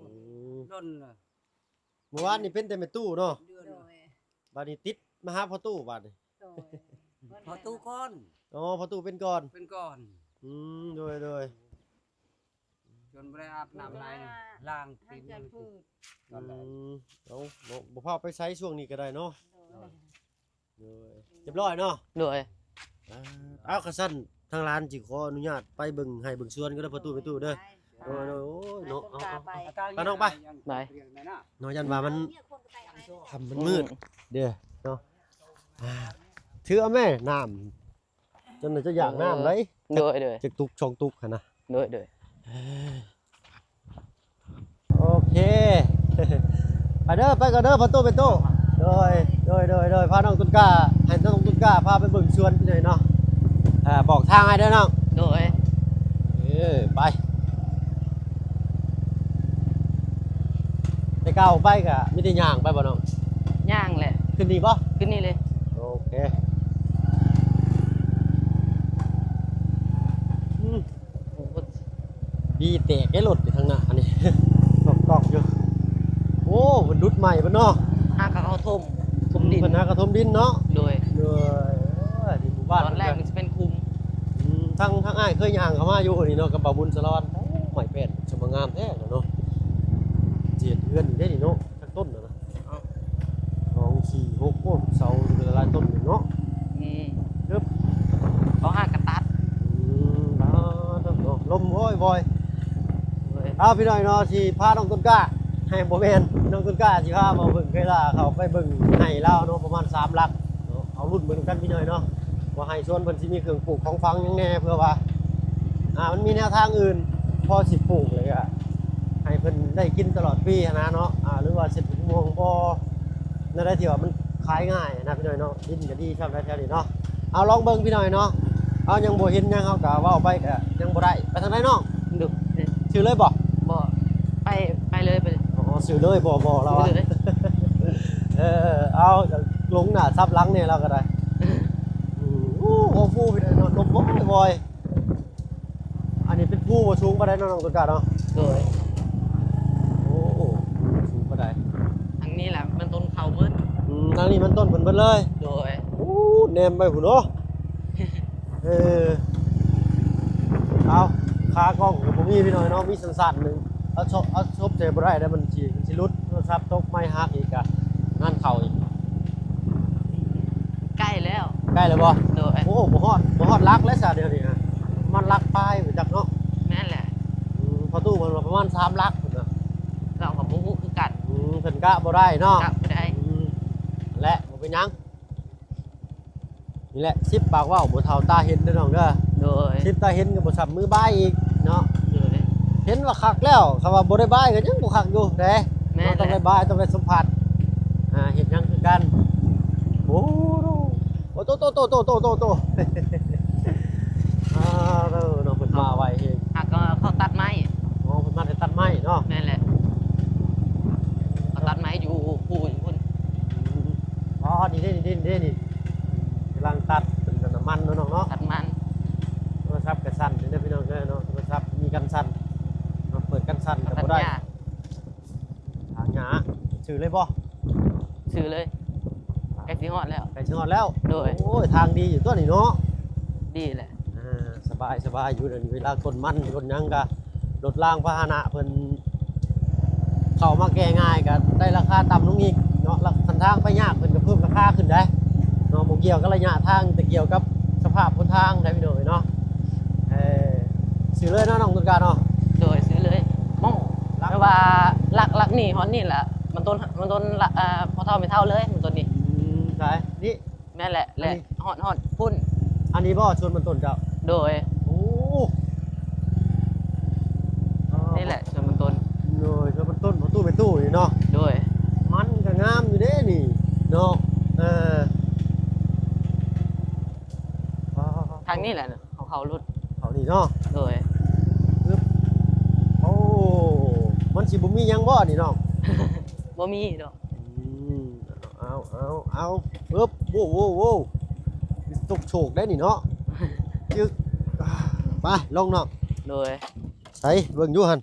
ອືມ ດົນລະ ເມື່ອວານນີ້ເປັນແຕ່ແມ່ຕູ້ເນາະ ໂດຍ ບາດນີ້ຕິດມາຫາພໍ່ຕູ້ບາດນີ້ ໂດຍ ພໍ່ຕູ້ກ່ອນ ອໍ ພໍ່ຕູ້ເປັນກ່ອນ ເປັນກ່ອນ ອືມ ໂດຍ ໂດຍ ຈົນບໍ່ໄດ້ອາບນ້ຳຫຼາຍ ລ້າງຕີນມື ອືມ ເອົາເນາະ ບໍ່ພາໄປໃສຊ່ວງນີ້ກໍໄດ້ເນາະ ໂດຍ ໂດຍ ຮຽບຮ້ອຍເນາະ ໂດຍ ອ່າ ເອົາ ຄັນຊັ້ນທາງຫຼານຊິຂໍອະນຸຍາດໄປເບິ່ງໄຮ່ເບິ່ງສວນກໍໄດ້ ພໍ່ຕູ້ແມ່ຕູ້ເດີ ໂດຍ ໂດຍ ໂອ້ຍເນາະ ເອົາ ເອົາ ໄປ ໄປນ້ອງໄປ ໄປ ເນາະ ຢ້ານວ່າມັນຄ່ຳມັນມືດເດີເນາະ ອ່າ ຖືເອົາແມ່ນ້ຳ ຈົນຈະຢາກນ້ຳໄດ໋ ໂດຍ ໂດຍ ຈັກຕຸກສອງຕຸກຫັ້ນນະ ໂດຍ ໂດຍ ໂອເຄ ໄປເດີ ໄປກ່ອນເດີ ພໍ່ຕູ້ແມ່ຕູ້ ໂດຍ ໂດຍ ໂດຍ ໂດຍ ພານ້ອງຕົ້ນກ້າ ໃຫ້ນ້ອງຕົ້ນກ້າພາໄປເບິ່ງສວນໜ້ອຍເນາະ ອ່າ ບອກທາງໃຫ້ເດີນ້ອງ ໂດຍ ເອີ ໄປ ແຕ່ເກົ່າໄປກະມີແຕ່ຍ່າງໄປບໍ່ນ້ອງ? ຍ່າງແຫຼະ ຂຶ້ນນີ້ບໍ່? ຂຶ້ນນີ້ເລີຍ ໂອເຄ ອືມ ໂອ້ ບີແຕກໄດ້ລົດຢູ່ທາງໜ້ານີ້ ຕອກໆຢູ່ ໂອ້ ເພິ່ນຫຼຸດໃໝ່ເພິ່ນເນາະ ຫາກະເຂົາຖົມ ຖົມດິນ ເພິ່ນຫາກະຖົມດິນເນາະ ໂດຍ ໂດຍ ເອີ ດິນໝູ່ບ້ານ ຕອນແລກມັນຊິເປັນຂຸມ ອືມ ທາງ ທາງອ້າຍເຄີຍຍ່າງເຂົ້າມາຢູ່ນີ້ເນາະ ກັບບ່າວບຸນສາລະວັນ ໂອ້ ໄມ້ແປ້ນສະຫງ່າງາມແທ້ເນາະ ເຈັດເຮືອນຢູ່ເດ້ນີ້ເນາະ ຈັກຕົ້ນນະ ເອົ້າ ສອງ ສີ່ ຫົກ ໂອ້ ເສົາຫຼາຍຕົ້ນເນາະ ອືມ ເອີບ ເຂົາຫາກະຕັດ ອືມ ອ່າ ເນາະ ລົມໂອ້ຍວອຍ ເອີຍ ເອົາ ພີ່ນ້ອງເນາະ ຊິພານ້ອງຕົ້ນກ້າ ໃຫ້ ບໍ່ແມ່ນ ນ້ອງຕົ້ນກ້າຊິພາບ່າວເພິ່ງໄຄລາເຂົ້າໄປເບິ່ງໄຮ່ລາວເນາະ ປະມານສາມຫຼັກເນາະ ເອົາລຸ້ນເບິ່ງນຳກັນ ພີ່ນ້ອງເນາະ ວ່າໄຮ່ສວນເພິ່ນຊິມີເຄື່ອງປູກຂອງຝັງຫຍັງແດ່ ເພື່ອວ່າ ອ່າ ມັນມີແນວທາງອື່ນພໍຊິປູກ ແລ້ວກະໃຫ້ເພິ່ນໄດ້ກິນຕະຫຼອດປີຫັ້ນນະເນາະ ອ່າ ຫຼືວ່າເຮັດເປັນອຸໂມງບໍ່ ແນວໃດທີ່ວ່າມັນຂາຍງ່າຍນະ ພີ່ນ້ອງເນາະ ດິນກະດີຊ່ຳໃດແຖວນີ້ເນາະ ເອົາລອງເບິ່ງ ພີ່ນ້ອງເນາະ ເຮົາຍັງບໍ່ເຫັນຫຍັງ ເຮົາກະເວົ້າໄປກະຍັງບໍ່ໄດ້ ໄປທາງໃດນ້ອງ? ດຸ ຊື່ເລີຍບໍ່? ບໍ່ ໄປ ໄປເລີຍ ໄປເລີຍ ອໍ ຊື່ເລີຍ ບໍ່ ບໍ່ລາວວ່າ ຊື່ເລີຍ ເອີ ເອົາ ລົງໜ້າສັບຫຼັງແດ່ລາວກະໄດ້ ອືມ ໂອ້ ໂອ້ ພູພີ່ນ້ອງເນາະ ລົມໂອ້ຍວອຍ ອັນນີ້ເປັນພູບໍ່ສູງປານໃດເນາະ ນ້ອງຕົ້ນກ້າເນາະ ໂດຍ ໂອ້ ສູງປານໃດ ທາງນີ້ແຫຼະມັນຕົ້ນເຂົາໝົດ ອືມ ທາງນີ້ມັນຕົ້ນເພິ່ນເບິດເລີຍ ໂດຍ ໂອ້ ແນມໄປພຸ້ນເນາະ ເອີ ເອົາ ຂາກ້ອງກະບໍ່ມີ ພີ່ນ້ອງເນາະ ມີສັ້ນໆໜຶ່ງ ເອົາສົບ ເອົາສົບໃສ່ບໍ່ໄດ້ແລ້ວ ມັນຊິ ມັນຊິຫຼຸດ ໂທລະສັບຕົກ ໄມຮັກອີກ ກະງານເຂົ້າອີກ ໃກ້ແລ້ວ ໃກ້ແລ້ວບໍ່? ໂດຍ ໂອ້ ບໍ່ຮອດ ບໍ່ຮອດຫຼັກແລ້ວຊະ ດຽວນີ້ຮະ ປະມານຫຼັກປາຍບໍ່ຈັກເນາະ ແມ່ນແຫຼະ ອືມ ພໍ່ຕູ້ເພິ່ນວ່າປະມານສາມຫຼັກພຸ້ນນະ ເຮົາກະບໍ່ຮູ້ຄືກັນ ອືມ ເພິ່ນກະບໍ່ໄດ້ເນາະ ກະບໍ່ໄດ້ ອືມ ແລະ ບໍ່ເປັນຫຍັງ ນີ້ແຫຼະ ສິບປາກເວົ້າບໍ່ເທົ່າຕາເຫັນເດີນ້ອງເດີ ໂດຍ ສິບຕາເຫັນກະບໍ່ຊ່ຳມືບາຍອີກເນາະ ໂດຍ ເຫັນວ່າຄັກແລ້ວ ຄັນວ່າບໍ່ໄດ້ບາຍກະຍັງບໍ່ຄັກຢູ່ເດ້ ແມ່ນແຫຼະ ຕ້ອງໄດ້ບາຍ ຕ້ອງໄດ້ສຳຜັດ ອ່າ ເຮັດຫຍັງຄືກັນ ໂອ້ ໂຕ ໂຕ ໂຕ ໂຕ ໂຕ ໂຕ ອ່າ ເນາະ ເພິ່ນມາໄວເຮງ ຫາກເຂົາຕັດໄມ້ ອໍ ເພິ່ນມາແຕ່ຕັດໄມ້ເນາະ ແມ່ນແຫຼະ ເຂົາຕັດໄມ້ຢູ່ພູຢູ່ພຸ້ນ ອືມ ອໍ ນີ້ເດ້ ນີ້ເດ້ ນີ້ເດ້ ນີ້ ກຳລັງຕັດເປັນນ້ຳມັນເນາະນ້ອງເນາະ ຕັດມັນ ໂທລະສັບກະສັ່ນເດີພີ່ນ້ອງເດີເນາະ ໂທລະສັບມີກັນສັ່ນ ເນາະ ເປີດກັນສັ່ນກະບໍ່ໄດ້ ຫາຍາກ ຊື່ເລີຍບໍ່? ຊື່ເລີຍ ໃກ້ຊິຮອດແລ້ວ ໃກ້ຊິຮອດແລ້ວ ໂດຍ ໂອ້ຍ ທາງດີຢູ່ຕົວະນີ້ເນາະ ດີແຫຼະ ອ່າ ສະບາຍ ສະບາຍຢູ່ ດຽວນີ້ເວລາຂົນມັນຂົນຫຍັງກະ ລົດລາງພາຫະນະເພິ່ນເຂົ້າມາແກ່ງ່າຍ ກະໄດ້ລາຄາຕ່ຳລົງອີກເນາະ ລະຄັນທາງໄປຍາກເພິ່ນກະເພີ່ມລາຄາຂຶ້ນໄດ໋ເນາະ ບໍ່ ກ່ຽວກັບໄລຍະທາງ ແຕ່ກ່ຽວກັບສະພາບຫົນທາງໄດ໋ພີ່ນ້ອງເອີຍເນາະ. ເອີ ຊື່ເລີຍເນາະ ນ້ອງຕົ້ນກ້າເນາະ. ໂດຍ ຊື່ເລີຍ. ໝ່ອງ ຫຼັກ ແຕ່ວ່າຫຼັກ ຫຼັກນີ້ຮອດນີ້ລະ ມັນຕົ້ນ ມັນຕົ້ນລະ ເອີ ພໍ່ເຖົ້າແມ່ເຖົ້າເລີຍ ມັນຕົ້ນນີ້. ອືມ ໃສນີ້? ແມ່ນແຫຼະ ອັນນີ້ ແລະ ຮອດ ຮອດພຸ້ນ. ອັນນີ້ບໍ່ ສວນມັນຕົ້ນເຈົ້າ? ໂດຍ. ໂອ້ ນີ້ແຫຼະສວນມັນຕົ້ນ. ໂດຍ ສວນມັນຕົ້ນພໍ່ຕູ້ແມ່ຕູ້ນີ້ເນາະ. ໂດຍ. ມັນກໍງາມຢູ່ເດ້ນີ້ເນາະ. ເອີ ທາງນີ້ແຫຼະ ເຂົາ ເຂົາຫຼຸດ ເຂົານີ້ເນາະ. ໂດຍ. ໂອ້ ມັນຊິບໍ່ມີຫຍັງບໍ່ນີ້ນ້ອງ? ບໍ່ມີດອກ. ອືມ ເອົາ ເອົາ ເອົາ ເອີບ ໂວ້ ໂວ້ ໂວ້ ຕົກໂຊກໄດ໋ນີ້ເນາະ. ຈຶກ ໄປ ລົງນ້ອງ. ໂດຍ. ໃສ ເບິ່ງຢູ່ຫັ້ນ.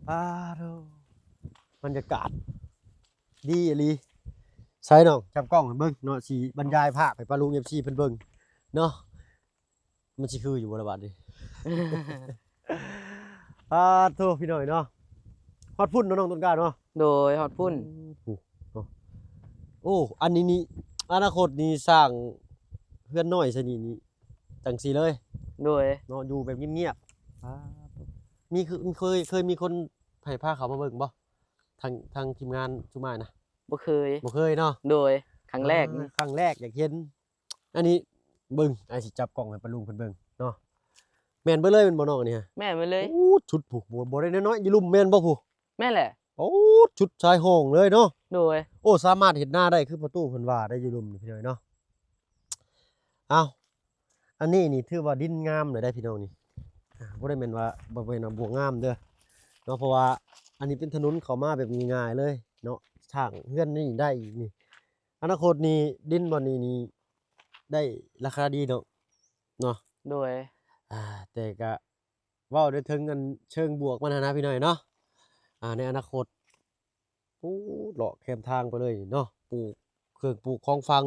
ປາໂທ ບັນຍາກາດດີອີ່ຫຼີ. ໃສນ້ອງ ຈັບກ້ອງໃຫ້ເບິ່ງເນາະ ຊິບັນຍາຍພາບໃຫ້ປ້າລຸງ ເອັຟຊີ ເພິ່ນເບິ່ງເນາະ. ມັນຊິຄືຢູ່ບໍ່ລະບາດນີ້? ປາໂທ ພີ່ນ້ອງເນາະ. ຮອດພຸ້ນເນາະ ນ້ອງຕົ້ນກ້າເນາະ. ໂດຍ ຮອດພຸ້ນ. ໂອ້ ໂອ້ ອັນນີ້ນີ້ ອະນາຄົດນີ້ສ້າງເຮືອນນ້ອຍໃສ່ນີ້ນີ້ ຈັ່ງຊີ້ເລີຍ. ໂດຍ. ເນາະ ຢູ່ແບບງຽບໆ. ປາໂທ ມີ ເຄີຍ ເຄີຍ ເຄີຍມີຄົນໃຫ້ພາເຂົ້າມາເບິ່ງບໍ່? ທາງ ທາງທີມງານຊຸມອ້າຍນະ? ບໍ່ເຄີຍ. ບໍ່ເຄີຍເນາະ. ໂດຍ. ຄັ້ງແລກ. ອ່າ ຄັ້ງແລກຢາກເຫັນ. ອັນນີ້ເບິ່ງ ອ້າຍຊິຈັບກ້ອງໃຫ້ປ້າລຸງເພິ່ນເບິ່ງເນາະ. ແມ່ນເບິດເລີຍແມ່ນບໍ່ນ້ອງ ອັນນີ້? ແມ່ນເບິດເລີຍ. ໂອ້ ຊຸດຜູ້ ບໍ່ ບໍ່ໄດ້ນ້ອຍໆ ຢູ່ລຸ່ມແມ່ນບໍ່ຜູ້? ແມ່ນແຫຼະ. ໂອ້ ຊຸດຊາຍຫ້ອງເລີຍເນາະ. ໂດຍ. ໂອ້ ສາມາດເຮັດນາໄດ້ຄືພໍ່ຕູ້ເພິ່ນວ່າໄດ້ ຢູ່ລຸ່ມນີ້ ພີ່ນ້ອງເນາະ. ເອົ້າ ອັນນີ້ນີ້ຖືວ່າດິນງາມເລີຍໄດ໋ພີ່ນ້ອງນີ້. ອ່າ ບໍ່ໄດ້ແມ່ນວ່າ ບໍ່ແມ່ນວ່າບໍ່ງາມເດີເນາະ ເພາະວ່າອັນນີ້ເປັນຖະໜົນເຂົ້າມາແບບງ່າຍໆເລີຍເນາະ. ສ້າງເຮືອນນີ້ໄດ້ນີ້ ອະນາຄົດນີ້ດິນບ່ອນນີ້ນີ້ໄດ້ລາຄາດີເນາະ ເນາະ. ໂດຍ. ອ່າ ແຕ່ກະເວົ້າໄດ້ເຖິງອັນເຊີງບວກມັນຫັ້ນນະ ພີ່ນ້ອງເນາະ. ອ່າ ໃນອະນາຄົດ ປູ ເລາະແຄມທາງໄປເລີຍເນາະ ປູກເຄື່ອງປູກຂອງຝັງ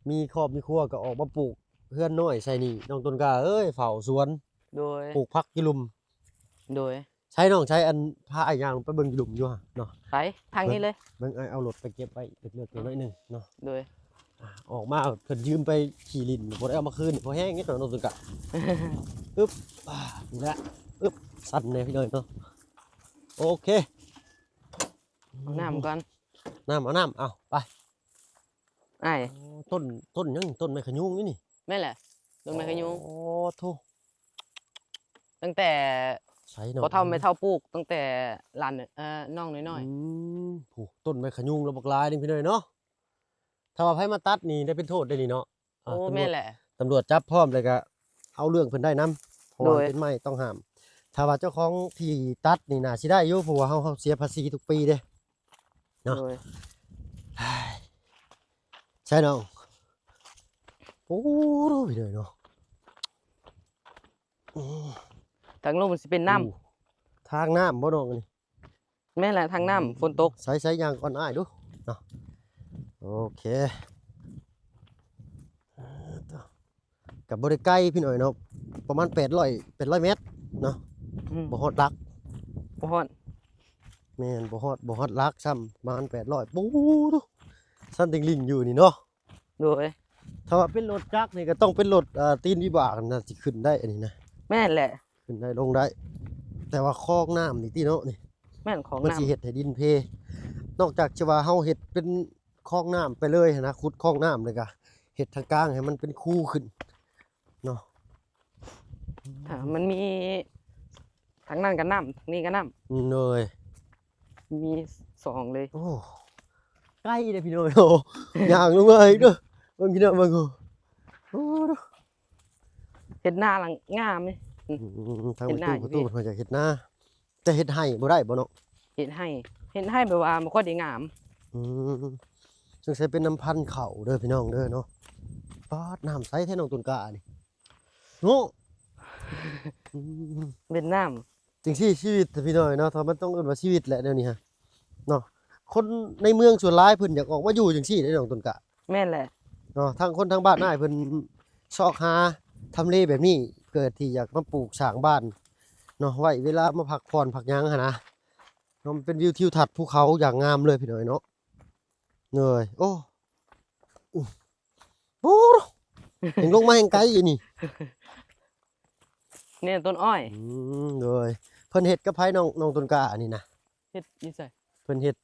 ມີຄອບມີຄົວກໍອອກມາປູກເຮືອນນ້ອຍໃສ່ນີ້ ນ້ອງຕົ້ນກ້າເອີຍ ເຝົ້າສວນ. ໂດຍ. ປູກຜັກຢູ່ລຸ່ມ. ໂດຍ. ໃສນ້ອງ ໃສ ອັນ ພາອ້າຍຍ່າງໄປເບິ່ງຢູ່ລຸ່ມຢູ່ຫັ້ນເນາະ. ໄປ ທາງນີ້ເລີຍ. ເບິ່ງ ເບິ່ງ ອ້າຍເອົາລົດໄປເກັບໄວ້ເລິກໆໜ້ອຍໜຶ່ງເນາະ. ໂດຍ. ອ່າ ອອກມາເພິ່ນຢືມໄປຂີ່ຫຼິ້ນ ບໍ່ໄດ້ເອົາມາຄືນ ພໍແຮງເດເນາະ ນ້ອງຕົ້ນກ້າ. ອຶບ ອ່າ ນີ້ແຫຼະ ອຶບ ສັ່ນແດ່ພີ່ນ້ອງເນາະ. ໂອເຄ ເອົານ້ຳກ່ອນ ນ້ຳ ເອົານ້ຳ ເອົາ ໄປ ອ້າຍ. ໂອ້ ຕົ້ນ ຕົ້ນຫຍັງ? ຕົ້ນໄມ້ຂະຍຸງນີ້ນີ້. ແມ່ນແຫຼະ ຕົ້ນໄມ້ຂະຍຸງ. ໂອ້ໂທ້ ຕັ້ງແຕ່ໃສເນາະ ພໍ່ເຖົ້າແມ່ເຖົ້າປູກ ຕັ້ງແຕ່ຫຼານ ເອີ ນ້ອງນ້ອຍໆ. ອືມ ໂອ້ ຕົ້ນໄມ້ຂະຍຸງລະບັກຫຼາຍນີ້ພີ່ນ້ອງເນາະ. ຖ້າວ່າໃຜມາຕັດນີ້ໄດ້ເປັນໂທດເດ້ນີ້ເນາະ. ໂອ້ ຕຳຫຼວດ ແມ່ນແຫຼະ ຕຳຫຼວດຈັບພ້ອມ ແລ້ວກະເອົາເລື່ອງເພິ່ນໄດ້ນຳ ເພາະວ່າ ໂດຍ ເປັນໄມ້ຕ້ອງຫ້າມ. ຖ້າວ່າເຈົ້າຂອງທີ່ຕັດນີ້ໜ້າຊິໄດ້ຢູ່ ເພາະວ່າເຮົາ ເຮົາເສຍພາສີທຸກປີເດ້ເນາະ. ໂດຍ. ໃຊ່ນ້ອງ. ໂອ້ ໂດຍເນາະ. ອືມ ທາງລົງມັນຊິເປັນນ້ຳ. ໂອ້ ທາງນ້ຳບໍ່ນ້ອງອັນນີ້? ແມ່ນແຫຼະ ທາງນ້ຳ ອືມ ຝົນຕົກ. ໃສ່ ໃສ່ ຍ່າງກ່ອນອ້າຍດູເນາະ. ໂອເຄ ກໍບໍ່ໄດ້ໄກພີ່ນ້ອງເນາະ ປະມານແປດຮ້ອຍ ແປດຮ້ອຍແມັດເນາະ. ອືມ ບໍ່ຮອດຫຼັກ ບໍ່ຮອດ. ແມ່ນ ບໍ່ຮອດ ບໍ່ຮອດຫຼັກຊ້ຳ ປະມານແປດຮ້ອຍ. ປູ ຊັ້ນຕິງລິງຢູ່ນີ້ເນາະ. ໂດຍ. ຖ້າວ່າເປັນລົດຈັກນີ້ກໍຕ້ອງເປັນລົດ ເອີ ຕີນວິບາກນະ ຊິຂຶ້ນໄດ້ອັນນີ້ນະ. ແມ່ນແຫຼະ ຂຶ້ນໄດ້ລົງໄດ້ ແຕ່ວ່າຄອງນ້ຳນີ້ຕິເນາະນີ້. ແມ່ນ ຄອງນ້ຳ ມັນຊິເຮັດໃຫ້ດິນເພ. ນອກຈາກທີ່ວ່າເຮົາເຮັດເປັນຄອງນ້ຳໄປເລີຍຫັ້ນນະ ຂຸດຄອງນ້ຳ ແລ້ວກໍເຮັດທາງກາງໃຫ້ມັນເປັນຄູຂຶ້ນເນາະ. ຖ້າມັນມີ ທາງນັ້ນກໍນ້ຳ ທາງນີ້ກໍນ້ຳ. ໂດຍ. ມີສອງເລີຍ. ໂອ້ ໄກເດ້ພີ່ນ້ອງ. ໂອ້ ຍ່າງລົງມາອີກເດີ ເບິ່ງພີ່ນ້ອງເບິ່ງ. ໂອ້ ເຮັດນາຫຼັງງາມນີ້. ອືມ ທາງປະຕູ ປະຕູເພິ່ນວ່າຢາກເຮັດນາ ແຕ່ເຮັດໄຮ່ບໍ່ໄດ້ບໍ່ນ້ອງ? ເຮັດໄຮ່ ເຮັດໄຮ່ແບບວ່າບໍ່ຄ່ອຍໄດ້ງາມ. ອືມ ສົງໄສເປັນນຳພັນເຂົ້າເດີພີ່ນ້ອງເດີເນາະ. ປາດ ນ້ຳໃສແທ້ນ້ອງຕົ້ນກ້ານີ້. ເນາະ ອືມ ເປັນນ້ຳຈັ່ງຊີ້ຊີວິດພີ່ນ້ອງເນາະ. ຖ້າມັນຕ້ອງເອີ້ນວ່າຊີວິດແຫຼະແນວນີ້ຮະເນາະ. ຄົນໃນເມືອງສ່ວນຫຼາຍເພິ່ນຢາກອອກມາຢູ່ຈັ່ງຊີ້ເດ້ນ້ອງຕົ້ນກ້າ. ແມ່ນແຫຼະເນາະ ທາງຄົນທາງບ້ານອ້າຍເພິ່ນຊອກຫາທຳເລແບບນີ້ ເພື່ອທີ່ຢາກມາປູກສ້າງບ້ານເນາະ ໄວ້ເວລາມາພັກຜ່ອນພັກຫຍັງຫັ້ນນະເນາະ. ມັນເປັນວິວທິວທັດພູເຂົາຢ່າງງາມເລີຍພີ່ນ້ອງເນາະ. ເອີຍ ໂອ້ ອື ອ້ ຍັງລົງມາແຮ່ງໄກຢູ່ນີ້ ນີ້ຕົ້ນອ້ອຍ ອືມ ໂດຍ ເພິ່ນເຮັດກັບໃຜ ນ້ອງ ນ້ອງຕົ້ນກ້ານີ້ນະ? ເຮັດຢູ່ໃສ? ເພິ່ນເຮັດ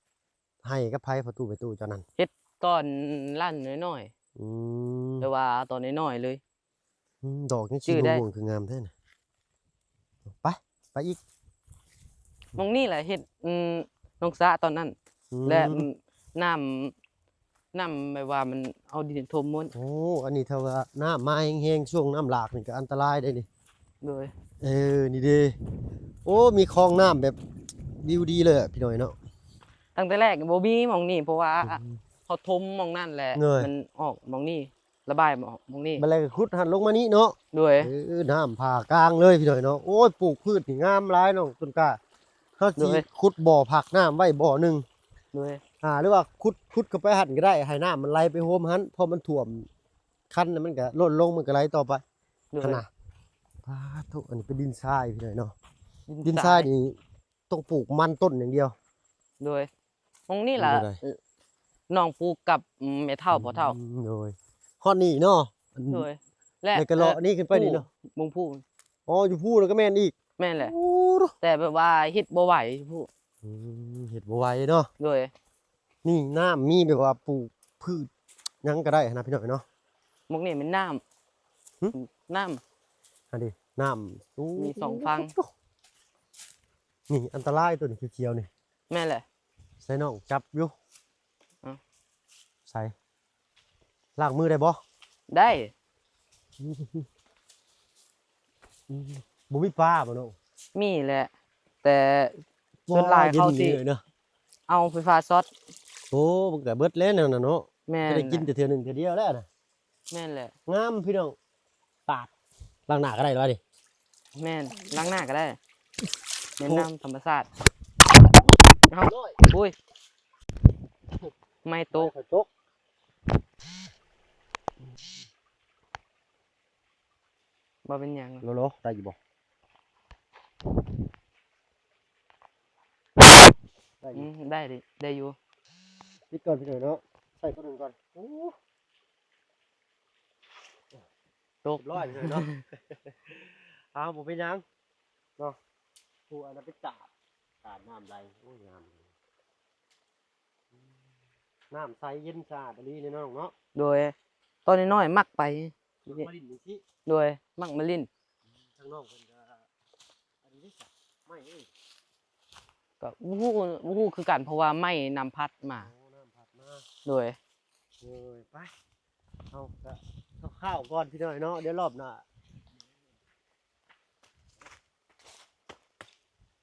ໄຮ່ກັບໃຜ ພໍ່ຕູ້ແມ່ຕູ້ເຈົ້ານັ້ນ? ເຮັດຕອນຫຼານນ້ອຍໆ ອືມ ແຕ່ວ່າຕອນນ້ອຍໆເລີຍ ອືມ ດອກຍັງສີມ່ວງໆ ຄືງາມແທ້ນະ ໄປ ໄປອີກ ໝ່ອງນີ້ແຫຼະເຮັດ ອືມ ໜອງສະຕອນນັ້ນ ອືມ ແລະ ອືມ ນ້ຳ ນ້ຳແບບວ່າມັນເອົາດິນຖົມໝົດ ໂອ້ ອັນນີ້ຖ້າວ່ານ້ຳມາແຮງໆ ຊ່ວງນ້ຳຫຼາກນີ້ກໍອັນຕະລາຍເດ້ນີ້ ໂດຍ ເອີ ນີ້ເດ້ ໂອ້ ມີຄອງນ້ຳແບບວິວດີເລີຍພີ່ນ້ອງເນາະ ຕັ້ງແຕ່ແລກບໍ່ມີໝ່ອງນີ້ ເພາະວ່າ ອືມ ເຂົາຖົມໝ່ອງນັ້ນແຫຼະ ໂດຍ ມັນອອກໝ່ອງນີ້ ລະບາຍອອກໝ່ອງນີ້ ບັດແລ້ວກໍຂຸດຫັ້ນລົງມານີ້ເນາະ ໂດຍ ເອີ ນ້ຳຜ່າກາງເລີຍພີ່ນ້ອງເນາະ ໂອ້ຍ ປູກພືດນີ້ງາມຫຼາຍນ້ອງຕົ້ນກ້າ ເຮົາຊິ ໂດຍ ຂຸດບໍ່ພັກນ້ຳໄວ້ບໍ່ໜຶ່ງ ໂດຍ ອ່າ ຫຼືວ່າຂຸດ ຂຸດເຂົ້າໄປຫັ້ນກໍໄດ້ ໃຫ້ນ້ຳມັນໄຫຼໄປໂຮມຫັ້ນ ເພາະມັນຖ້ວມຄັນແລ້ວມັນກໍລົ້ນລົງ ມັນກໍໄຫຼຕໍ່ໄປ ໂດຍ ຫັ້ນນະ ປາໂທ້ ອັນນີ້ເປັນດິນຊາຍພີ່ນ້ອງເນາະ ດິນຊາຍ ດິນຊາຍນີ້ຕ້ອງປູກມັນຕົ້ນຢ່າງດຽວ ໂດຍ ໝ່ອງນີ້ລະ ເອີ ນ້ອງປູກກັບ ອືມ ແມ່ເຖົ້າພໍ່ເຖົ້າ ອືມ ໂດຍ ຮອດນີ້ເນາະ ໂດຍ ແລະ ແລ້ວກໍເລາະນີ້ຂຶ້ນໄປນີ້ເນາະ ເອີ ມຸງພູ ອໍ ຢູ່ພູນັ້ນກໍແມ່ນອີກ ແມ່ນແຫຼະ ໂອ້ ແຕ່ແບບວ່າເຮັດບໍ່ໄຫວຢູ່ພູ ອືມ ເຮັດບໍ່ໄຫວເນາະ ໂດຍ ນີ້ນ້ຳມີແບບວ່າປູກພືດຫຍັງກໍໄດ້ຫັ້ນນະພີ່ນ້ອງເນາະ ໝ່ອງນີ້ແມ່ນນ້ຳ ຫຶ? ນ້ຳ ອັນນີ້ນ້ຳ ໂອ້ ມີສອງຝັ່ງ ນີ້ອັນຕະລາຍ ໂຕນີ້ຂຽວໆນີ້ ແມ່ນແຫຼະ ໃສ່ນ້ອງຈັບຢູ່ ເອົ້າ ໃສ່ ລ້າງມືໄດ້ບໍ່? ໄດ້ ອືມ ບໍ່ມີປາບໍ່ນ້ອງ? ມີແຫຼະ ແຕ່ສ່ວນຫຼາຍເຂົາຊິເອົາໄຟຟ້າຊັອດ ໂອ້ ມັນກໍເບິດແລ້ວນັ້ນນະເນາະ ແມ່ນ ຈະໄດ້ກິນແຕ່ເທື່ອໜຶ່ງເທື່ອດຽວແລ້ວນະ ແມ່ນແຫຼະ ງາມພີ່ນ້ອງ ປາດ ລ້າງໜ້າກໍໄດ້ລະນີ້ ແມ່ນ ລ້າງໜ້າກໍໄດ້ ແມ່ນ ໂອ້ ນ້ຳທຳມະຊາດ ເອົາ ໂອ້ຍ ໄມ້ຕົກ ໄມ້ຕົກ ບໍ່ເປັນຫຍັງ ໂລໂລ ໄດ້ຢູ່ບໍ່? ໄດ້ຢູ່ ອືມ ໄດ້ ໄດ້ຢູ່ ປິດກ່ອນ ປິດກ່ອນເນາະ ໃສ່ຕົວໜຶ່ງກ່ອນ ໂອ້ ຕົກ ຮຽບຮ້ອຍເລີຍເນາະ ເອົາ ບໍ່ເປັນຫຍັງເນາະ ຜູ້ອັນນັ້ນໄປຕາກ ຕາກນ້ຳໄຫຼ ໂອ້ຍ ງາມ ນ້ຳໃສເຢັນສະອາດອີ່ຫຼີເນາະນ້ອງເນາະ ໂດຍ ຕອນນ້ອຍໆມັກໄປ ມັກມາຫຼິ້ນຈັ່ງຊີ້ ໂດຍ ມັກມາຫຼິ້ນ ອືມ ທາງນ້ອງເພິ່ນກໍອັນນີ້ເດ້ ໄມ້ເອີຍ ກໍບໍ່ຮູ້ ບໍ່ຮູ້ຄືກັນ ເພາະວ່າໄມ້ນ້ຳພັດມາ ໂອ້ ນ້ຳພັດມາ ໂດຍ ໂດຍ ໄປ ເຮົາກໍຄ່າວໆກ່ອນພີ່ນ້ອງເນາະ ດຽວລອບໜ້າ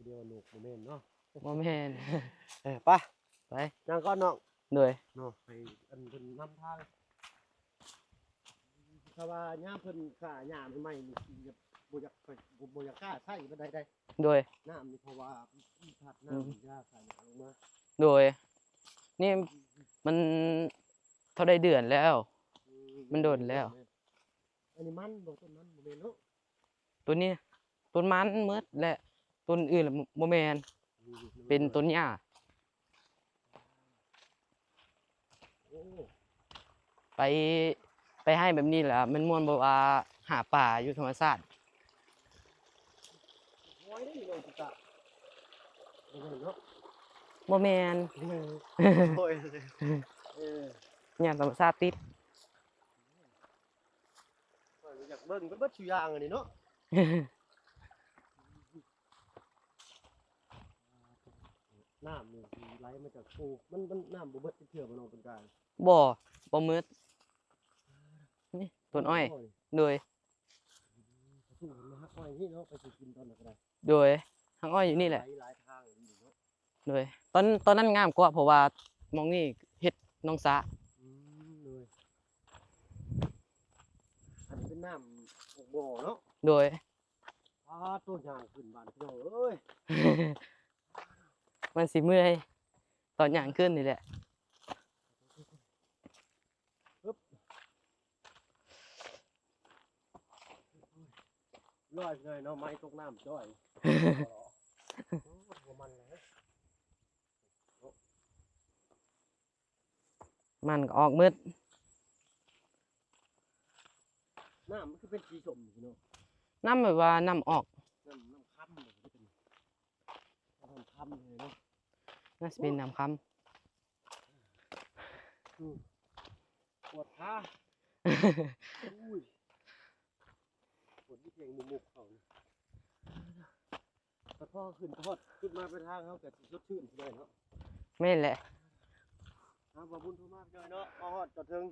ດຽວນົກບໍ່ແມ່ນເນາະ ບໍ່ແມ່ນ ເອີ ໄປ ໄປ ຍ່າງກ່ອນນ້ອງ ໂດຍ ເນາະ ໃຫ້ອັນເພິ່ນນຳທາງ ຖ້າວ່າຍາມເພິ່ນຂ້າຫຍ້າໃໝ່ໆນີ້ ຊິບໍ່ຢາກ ບໍ່ ບໍ່ຢາກກ້າໃຊ້ປານໃດໃດ ໂດຍ ນ້ຳນີ້ ເພາະວ່າມັນພັດນ້ຳ ອືມ ຢາຂ້າຫຍ້າລົງມາ ໂດຍ ນີ້ມັນເທົ່າໃດເດືອນແລ້ວ ອືມ ມັນດົນແລ້ວ ອັນນີ້ມັນບໍ່ ຕົ້ນມັນບໍ່ແມ່ນເນາະ ຕົ້ນນີ້ ຕົ້ນມັນໝົດ ແລະ ຕົ້ນອື່ນລະບໍ່ແມ່ນ ອືມ ເປັນຕົ້ນຫຍ້າ ໂອ້ ໄປ ໄປໄຮ່ແບບນີ້ລະ ມັນມ່ວນບໍ່ວ່າຫາປາຢູ່ທຳມະຊາດ ໂອ້ຍ ບໍ່ແມ່ນເນາະ ບໍ່ແມ່ນ ໂອ້ຍ ເອີ ຫຍ້າທຳມະຊາດຕິດ ຂ້ອຍກໍຢາກເບິ່ງເບິດ ເບິດສູ່ຢ່າງອັນນີ້ເນາະ ນ້ຳນີ້ໄຫຼມາຈາກພູ ມັນ ມັນນ້ຳບໍ່ເບິດຈັກເທື່ອບໍ່ນ້ອງ ເປັນການ ບໍ່ ບໍ່ໝົດ ນີ້ຕົ້ນອ້ອຍ ໂດຍ ອືມ ເຂົາເຈົ້າເຫັນມາຮັກອ້ອຍນີ້ເນາະ ໄປຊິກິນຕອນໃດກໍໄດ້ ໂດຍ ຮັກອ້ອຍຢູ່ນີ້ແຫຼະ ໄຫຼຫຼາຍທາງຢູ່ເນາະ ໂດຍ ຕອນ ຕອນນັ້ນງາມກວ່າ ເພາະວ່າໝ່ອງນີ້ເຮັດໜອງສະ ອືມ ໂດຍ ອັນນີ້ເປັນນ້ຳອອກບໍ່ເນາະ ໂດຍ ອ້າ ໂຕຍ່າງຂຶ້ນບ້ານພີ່ນ້ອງເອີຍ ມັນຊິເມື່ອຍ ຕອນຍ່າງຂຶ້ນນີ້ແຫຼະ ຮຶບ ລອຍເລີຍເນາະ ໄມ້ຕົກນ້ຳຈ້ອຍ ໂອ້ ບໍ່ມັນເລີຍ ມັນກໍອອກໝົດ ນ້ຳມັນຄືເປັນສີສົ້ມນີ້ເນາະ ນ້ຳແບບວ່ານ້ຳອອກ ນ້ຳ ນ້ຳຄຳເນາະ ນ້ຳຄຳເລີຍເນາະ ໜ້າຊິເປັນນ້ຳຄຳ ອືມ ປວດຂາ ອຸ້ຍ ປວດຢູ່ພຽງມຸກໆເຂົານີ້ ແຕ່ພໍຂຶ້ນຮອດຈຸດໝາຍປາຍທາງເຮົາກໍຊິສົດຊື່ນຂຶ້ນແດ່ເນາະ ແມ່ນແຫຼະ ເອົາ ບ່າວບຸນໂທມາເລີຍເນາະ ມາຮອດຈອດເທິງ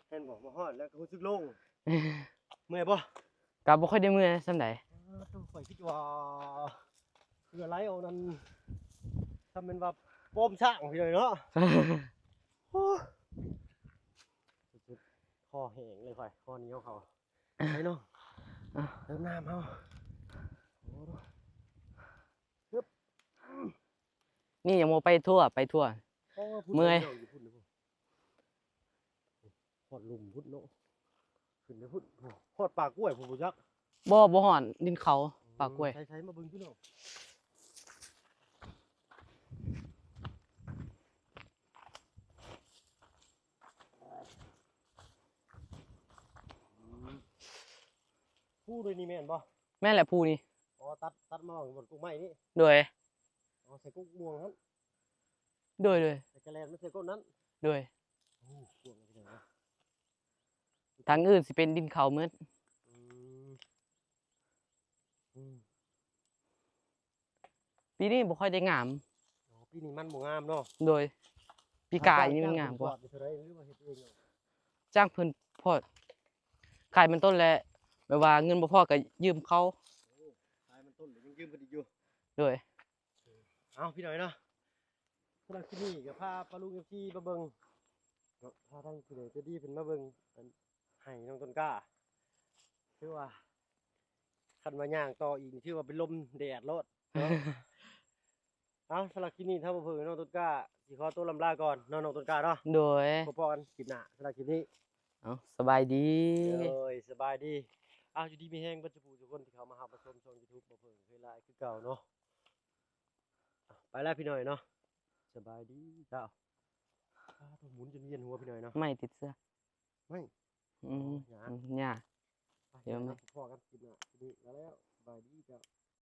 ເຫັນບໍ່ ມາຮອດແລ້ວກໍຮູ້ສຶກໂລ່ງ ເມື່ອຍບໍ່? ກໍບໍ່ຄ່ອຍໄດ້ເມື່ອຍສ່ຳໃດ ເອີ ໂຕ ຂ້ອຍຄິດວ່າເຫື່ອໄຫຼອອກນັ້ນ ສ່ຳແມ່ນວ່າໂປມຊ້າງພີ່ນ້ອງເນາະ ໂອ້ ສຸດໆ ຄໍແຫ້ງເລີຍຂ້ອຍ ຄໍໜຽວເຂົ້າ ໄປເນາະ ອ່ະ ເຕີມນ້ຳເຮົາ ໂອ້ ຮຶບ ນີ້ຍັງບໍ່ໄປທົ່ວ ໄປທົ່ວ ໂອ້ ພຸ້ນ ເມື່ອຍ ເຈົ້າຢູ່ພຸ້ນ ຮອດລຸ່ມພຸ້ນເນາະ ຂຶ້ນໄປພຸ້ນ ຮອດປ່າກ້ວຍພຸ້ນບໍ່ຈັກ ບໍ່ ບໍ່ຮອດ ດິນເຂົາ ປ່າກ້ວຍ ໃສໆ ມາເບິ່ງພີ່ນ້ອງ ພູໂດຍນີ້ແມ່ນບໍ່? ແມ່ນແຫຼະພູນີ້ ອໍ ຕັດ ຕັດມາຫວ່າງບ່ອນກົກໄມ້ນີ້ ໂດຍ ອໍ ໃສ່ກົກມ່ວງຫັ້ນ ໂດຍ ໂດຍ ໃສ່ກະແລນມາໃສ່ກົກນັ້ນ ໂດຍ ໂອ້ ກວ້າງເລີຍເນາະ ທາງອື່ນຊິເປັນດິນເຂົາໝົດ ອືມ ອືມ ປີນີ້ບໍ່ຄ່ອຍໄດ້ງາມ ອໍ ປີນີ້ມັນບໍ່ງາມເນາະ ໂດຍ ປີກາຍນີ້ມັນງາມກວ່າ ຈ້າງເພິ່ນພອດ ຂາຍມັນຕົ້ນແຫຼະ ແບບວ່າເງິນບໍ່ພໍກໍຢືມເຂົາ ໂອ້ ຂາຍມັນຕົ້ນແລ້ວຍັງຢືມເພິ່ນອີກຢູ່ ໂດຍ ເອົາ ພີ່ນ້ອງເນາະ ສຳລັບຄລິບນີ້ກໍພາປ້າລຸງ ເອັຟຊີ ມາເບິ່ງເນາະ ພາທາງຜູ້ໃຫຍ່ໃຈດີເພິ່ນມາເບິ່ງອັນໄຮ່ນ້ອງຕົ້ນກ້າ ຖືວ່າຄັນວ່າຍ່າງຕໍ່ອີກນີ້ຖືວ່າເປັນລົມແດດໂລດເນາະ ເອົາ ສຳລັບຄລິບນີ້ທາງບ່າວເຜິ້ງ ນ້ອງຕົ້ນກ້າ ຊິຂໍຕົວລຳລາກ່ອນເນາະ ນ້ອງຕົ້ນກ້າເນາະ ໂດຍ ພົບພໍ້ກັນຄລິບໜ້າ ສຳລັບຄລິບນີ້ ເອົາ ສະບາຍດີ ໂດຍ ສະບາຍດີ ເອົາ ຢູ່ດີມີແຮງເບິດສູ່ຜູ້ສູ່ຄົນທີ່ເຂົ້າມາຮັບມາຊົມຊ່ອງຢູທູບບ່າວເຜິ້ງເຄີຍລາຍຄືເກົ່າເນາະ ໄປແລ້ວພີ່ນ້ອງເນາະ ສະບາຍດີເຈົ້າ ອ້າວ ໝູນຈົນວຽນຫົວພີ່ນ້ອງເນາະ ໄມ້ຕິດເສື້ອ ໄມ້ ອືມ ຫຍ້າ ຫຍ້າ ໄປ ດຽວ ພໍ້ກັນຄລິບໜ້າ ຄລິບນີ້ລາແລ້ວ ສະບາຍດີເຈົ້າ